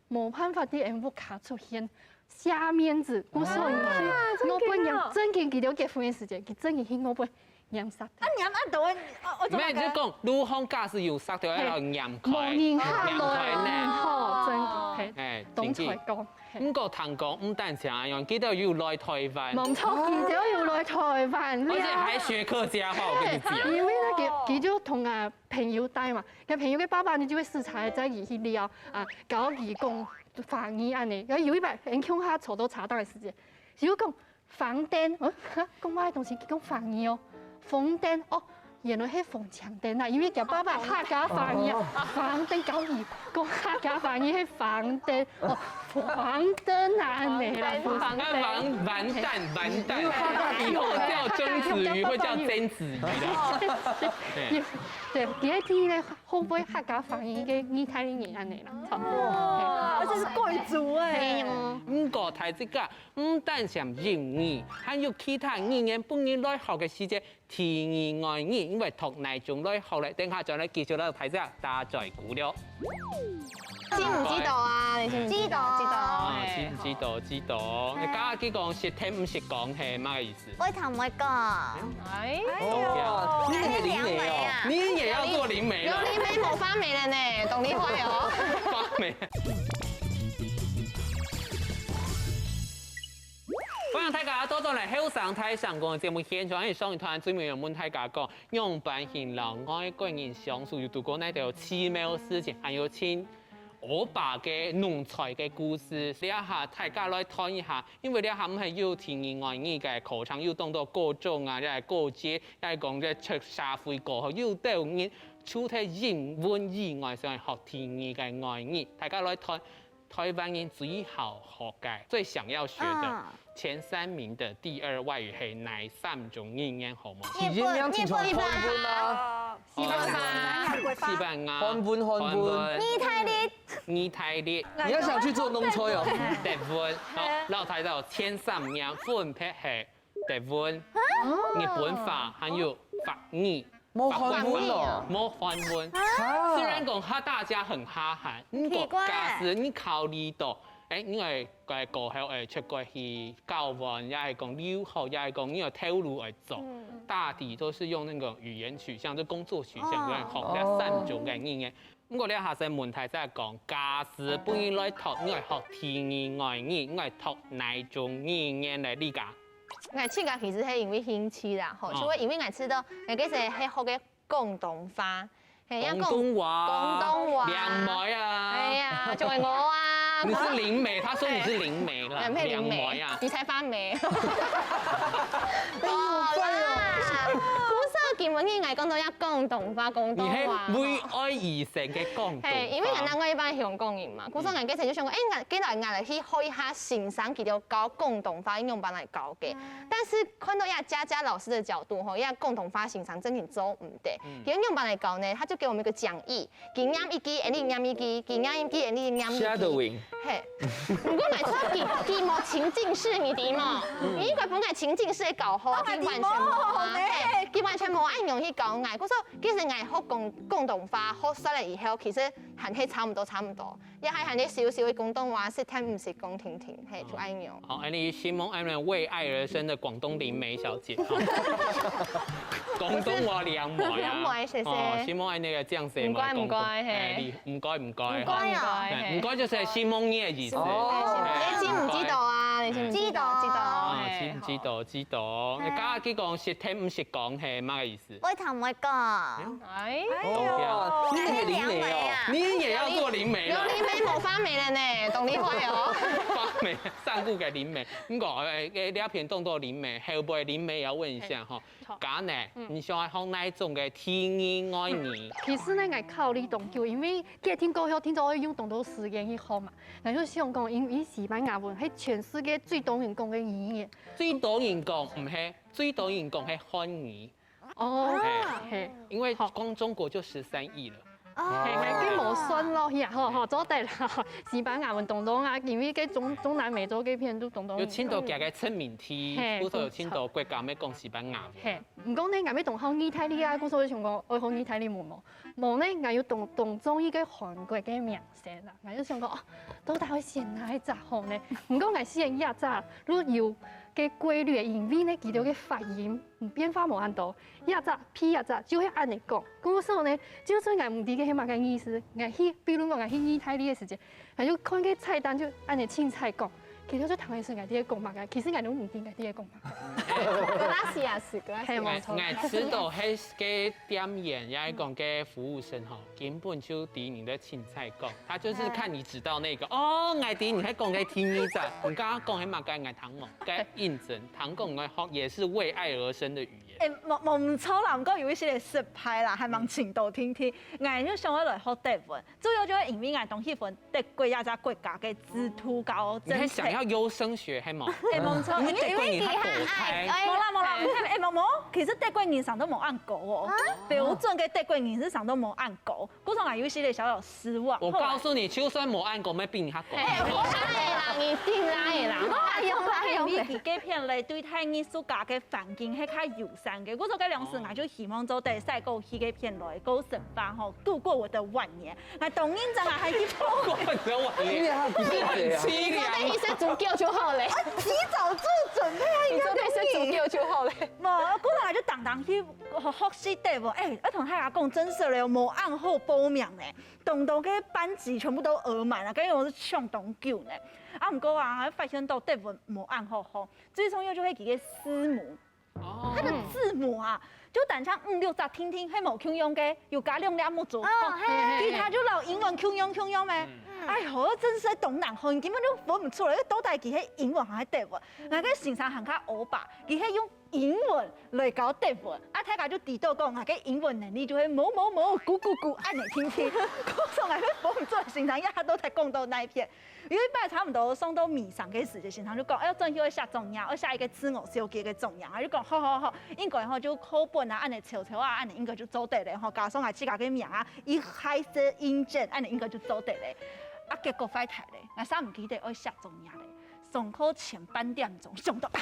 無辦法在𠊎屋下出現，下面子，故所你去外背拈，正經佢兜結婚个時間，佢正經去外背 拈舌頭。啊，拈恁多，哦，哦，做麼个？無，就講路項假使有塞到，愛拈開，無人下來，拈開呢。吼，正經，嘿，哎，當才講，嘿。毋過聽講，毋單淨恁樣，佢兜有來台灣。無錯，佢兜有來台灣，而且還學客家話，我跟你講。因為呢，佢，佢就同啊朋友戴嘛，佢朋友个爸爸呢就會時常載佢去尞啊，教佢講華語恁呢。然後有一擺，𠊎共下坐到茶檔个時間，佢就講 紅燈，嗯，講麼个東西，佢講華語哦，紅燈哦，原來係紅青燈啊，因為佢爸爸客家華語啊，紅燈教佢講客家華語係紅燈哦，黃燈啊，恁呢啦，紅燈。啊，完，完蛋，完蛋，以後叫曾子瑜會叫曾子瑜啦。對，對，第二題呢，會毋會客家華語个義大利人恁呢啦？好。哇，而且是貴族哎。對哦。毋過大自家 毋單淨英語，還有其他語言分你來學个時節，第二外語，因為讀哪種來學咧？等下轉來繼續來大家打嘴鼓了。知毋知道啊？你知毋知道？知道。知道。啊，知毋知道？知道。你剛剛佢講識聽毋識講係麼个意思？會聽毋會講。哎喲，你也靈媒哦。你也要做靈媒了。有靈媒無發霉了呢，當厲害哦。發霉。 歡迎大家倒轉來後生大聲公个節目現場，因為上一段最尾有問大家講，仰般形摎外國人相處，有堵過哪兜奇妙事情，還有盡烏白个農村个故事。這下大家來談一下，因為這下毋係有第二外語个課程，有當多高中啊，也係高職，也係講這出社會過後，有兜人除忒英文以外，想學第二个外語。大家來談 台灣人最好學个、最想要學的，嗯。前三名的第二外語係哪三種語言，好無？日文、日文、日文啦。西班牙。西班牙。韓文、韓文。韓文。義大利。義大利。你要想去做農村哦。德文。好，老太太前三名分別係 德文、日本話，還有法語。無韓文哦。無韓文。啊。雖然講哈，大家很哈韓，毋過假使你考慮到，誒，你愛過，過後，誒，出國去交換，也係講留學，也係講你有頭路愛做，大抵都是用那個語言取向，就工作取向來學這三種个語言。毋過這下先問題再講，假使分你來讀，你愛學第二外語，你愛讀哪種語言來理解？ ，𠊎自家其實係因為興趣啦，吼，哦。就會因為𠊎知道，𠊎其實係學个廣東話，係，廣東話，廣東話。靚妹啊。哎呀，就係我啊。你是靈媒，他說你是靈媒啦，哎，咩靈媒？靚妹啊。你才發霉。哎呦，好啦，古早今晡日𠊎講到這廣東話，廣東話。你係為愛而生个廣東話。係，因為𠊎另外一半香港人嘛，古早𠊎之前就想講，哎，𠊎，既然𠊎來去學一下先生佢兜教廣東話，用般來教个。但是看到這佳佳老師的角度吼，這廣東話先生真的做毋得。佢用般來教呢，他就給我們一個講義，佢念一句，𠊎等念一句，佢念一句，𠊎等念一句。Shadowing。係，毋過𠊎說佢，佢無情境式，你知無？你應該分𠊎情境式个教學，佢完全無啊，係，佢完全無恁樣去教𠊎。故所其實𠊎學廣，廣東話學煞了以後，其實還係差毋多，差毋多，也還，還係少少个廣東話，識聽毋識講定定，係，就恁樣。好，恁樣希望恁樣為愛而生的廣東靈媒小姐，哈。廣東話靚妹啊。靚妹，謝謝。哦，希望恁樣个靚妹，毋該，毋該，嘿。哎，你，毋該，毋該，哈。毋該啊。哎，毋該就是承蒙你个意思。哦。哎，你知毋知道啊？你知毋知道？知道。知道。啊，知，知道，知道。哎。你剛剛佢講識聽毋識講，係麼个意思？會聽毋會講。哎。哎呦，你係靈媒哦。你也要做靈媒了。有靈媒無發霉了呢，當厲害哦。發霉，上古个靈媒。毋過，哎，哎，這片當多靈媒，後背靈媒也要問一下哈。好。佳佳呢，嗯。你想要學哪一種个第二外語？其實呢，𠊎考慮當久，因為既聽過後，聽說愛用當多時間去學嘛。𠊎就想講，因為西班牙文係全世界最多人講个語言。最多人講，毋係，最多人講係漢語。 哦，啊。嘿，因為光中國就十三億了。哦。嘿，嘿，該無算咯，呀，吼，吼，做得啦，西班牙文當多啊，因為該中，中南美洲該片都當多。有盡多佢个殖民地，嘿，故所有盡多國家愛講西班牙文。嘿，毋過呢，𠊎也當好義大利啊，故所就想講，愛學義大利文無？無呢，𠊎又當，當中意該韓國个明星啦，𠊎就想講，哦，到底愛選哪一隻好呢？毋過𠊎選這隻，就有个規律，因為呢，佢兜个發音，嗯，變化無恁多。 這隻，P這隻，就係恁樣講。故所呢，就算𠊎毋知該係麼个意思，𠊎去，比如講𠊎去義大利个時節，𠊎就看該菜單就恁樣凊彩講，其實就聽得出𠊎在講麼个，其實𠊎都毋知𠊎在講麼个。Gracias，gracias。係，無錯。𠊎，𠊎知道，該个店員，也係講該服務生吼，根本就知你在凊彩講，他就是看你指到那個，哦，𠊎知你在講該第二隻，你剛剛講係麼个，𠊎聽無，該認真，聽講𠊎學也是為愛而生的語言。 欸，無，無毋著啦，毋過有一息仔失敗啦，還吂盡到定定。𠊎就想愛來學德文，主要就係因為𠊎當喜歡德國這隻國家个制度摎政策。你還想要優生學，係無？欸，無毋著，因為，因為佢還，無啦，無啦，欸，無，無，其實德國人成都無恁高哦，標準个德國人係成都無恁高。 故所𠊎有一息仔小小失望。我告訴你，就算無恁高，乜比你較高。欸，無啦个啦，你定啦个啦。毋過𠊎想講，因為佢該片來對待藝術家个環境係較友善个，故所該量時𠊎就希望做得徙過去該片來過生活吼，度過我的晚年。𠊎當認真啊，還去報。過你的晚年，你很淒涼。你做得一些足夠就好了。啊，提早做準備啊，你做得一些足夠就好了。無，故所𠊎就當當去學，學習德文，欸，愛同大家講真實个，無恁好報名呢。 當多个班級全部都額滿啊，該𠊎係搶當久呢。啊，毋過啊，𠊎發現到德文無恁好學，最重要就係佢个字母。哦。佢个字母啊，就單淨五六隻定定，係無共樣个，有加兩粒目珠。哦，係。其他就摎英文共樣共樣咩。嗯。哎喲，真係當難學，根本就分毋出來，到底佢係英文還係德文。𠊎个先生還較烏白，佢係用 英文來教德文，啊，大家就知道講，𠊎个英文能力就係某某某，咕咕咕，恁樣定定。故所𠊎會分毋出來先生這下到底講到哪一片。有一擺差毋多上到尾聲个時節，先生就講，哎，轉去愛寫作業，愛寫一個自我紹介个作業，𠊎就講，好好好，應該吼就課本啊，恁樣抄抄啊，恁樣應該就做得了吼，加上𠊎自家个名啊，一開始印證，恁樣應該就做得了。啊，結果壞忒了，𠊎煞毋記得愛寫作業了。上課前半點鐘，想到啊，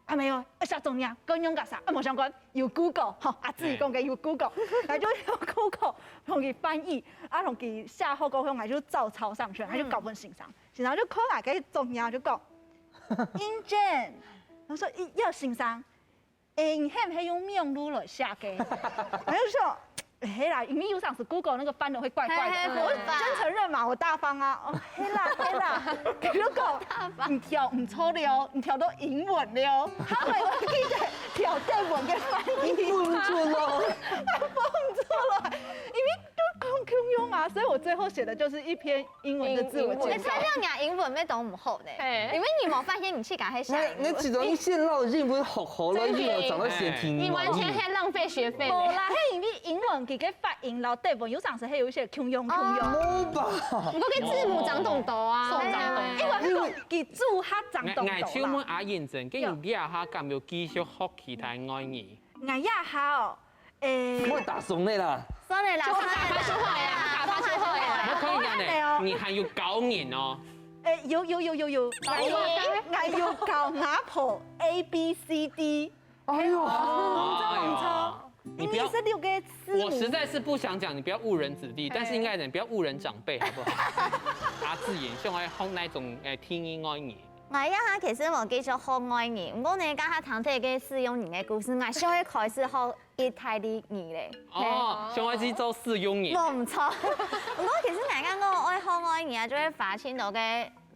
啊，無愛寫作業，該仰結煞，啊，無相關，有Google，吼，阿姊講个有Google，𠊎就用Google同佢翻譯，啊，同佢寫好過後，𠊎就照抄上去，𠊎就交分先生，先生就看𠊎个作業就講，英俊，𠊎說，咦，葉先生，欸，你係毋係用網路來寫个？𠊎就說，嘿啦，因為有常時 Google 那個翻的會怪怪的，嘿，嘿，我先承認嘛，我大方啊。哦，嘿啦，嘿啦，如果你調毋著了，你調到英文了，他們會記得調德文个翻譯。分毋出來。分毋出來，因為都共，共樣啊，所以我最後寫的就是一篇英文的自我介紹。欸，材料你英文乜當毋好呢，嘿。因為你無發現你自家係寫英文。你，你自家你先老英文學好了，你有長到寫英文。你完全係浪費學費呢。無啦，係因為英文佢个發音摎德文有常時係有一些共樣共樣。無吧？毋過佢字母長當多啊。長當多。因為佢講佢注客長當多啦。𠊎，𠊎就問阿英真，跟你這下敢有繼續學其他外語？𠊎這下哦，欸，莫打樁了啦。算了啦，就打發就好了啦，打發就好了啦。我看一下呢，你還有教人哦。欸，有有有有有，還有還有教阿婆 A B C D。哎呦，哎呦，你不要，你十六个字母。我實在是不想講，你不要誤人子弟，但是應該講，不要誤人長輩，好不好？阿志言，像愛學那種，欸，第二外語。𠊎這下其實無繼續學外語，毋過呢，這下聽這個使用人个故事，𠊎想愛開始學意大利語咧。哦，想愛去做使用人。無毋著。毋過其實𠊎感覺愛學外語啊，就會花盡多个，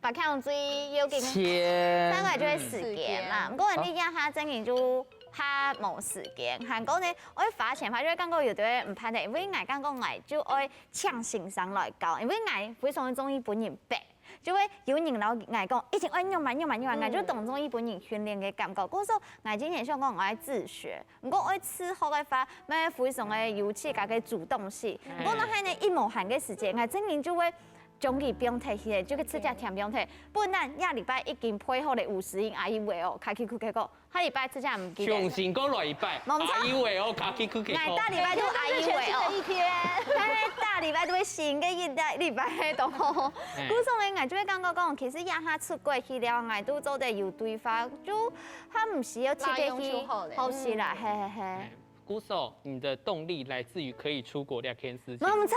把講最要緊个，錢。大概就係時間啦。嗯。毋過你這下正經就較無時間，還過呢，愛花錢，花就會感覺有點毋盼得，因為𠊎感覺𠊎就愛請先生來教，因為𠊎非常中意分人逼。 就會有人摎𠊎講，一定愛仰般仰般仰般，𠊎就當中意分人訓練个感覺。故所𠊎今年想講𠊎愛自學，毋過愛自學个話，乜非常个有自家个主動性。毋過若係呢，一無閒个時間，𠊎正經就會將佢放忒去，就去自家填放忒。本來這禮拜已經配好了五十音，阿姨喂哦，卡去去結果 下禮拜自家毋記得。重新過來一擺，無毋著。阿姨喂哦，卡去去去。𠊎大禮拜都阿姨喂哦。一天。嘿，大禮拜都會新个一禮拜都好。嘿。故所呢，𠊎就會感覺講，其實這下出國去了，𠊎都做得有對話，就較毋需要特別去學習啦，嘿嘿嘿。嘿，故所，你的動力來自於可以出國這件事情。無毋著。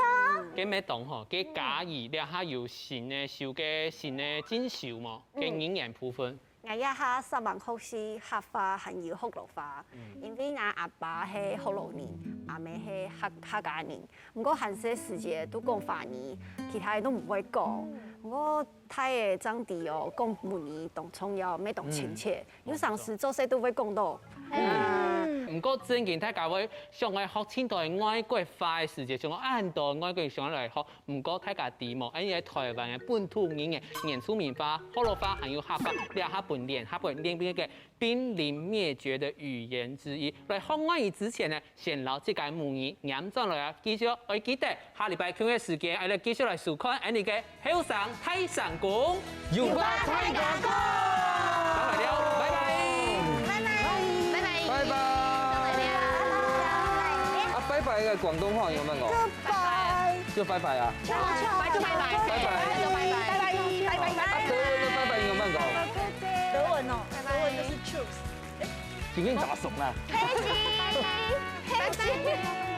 該乜當好，該假如這下有新个、修个新个進修無？該語言部分。 𠊎這下煞猛學習客話還有學老話，因為𠊎阿爸係學老人，阿姆係客，客家人。毋過還細時節都講華語，其他个都毋會講。毋過大个正知哦，講母語當重要，乜當親切。有常時做事都會講到。嗯。毋過正經大家會想愛學盡多个外國話个時節，想講啊，恁多外國人想愛來學， 毋過大家知無？恁樣个臺灣个本土語言、原住民話、學老話還有客話，這下分聯合、分聯合个瀕臨滅絕的語言之一。來學外語之前呢，先摎自家母語唸轉來啊！繼續愛記得，下禮拜共个時間，愛來繼續來收看𠊎俚个後生大聲公。有話大家講。拜拜了，拜拜。拜拜。拜拜。拜拜。啊，拜拜个廣東話仰般講？ 拜。就拜拜啊。拜就拜拜。拜拜。拜拜。拜拜。啊，德文个拜拜仰般講？德文哦，德文就是 tschüss。今天咋送啦？開心，開心。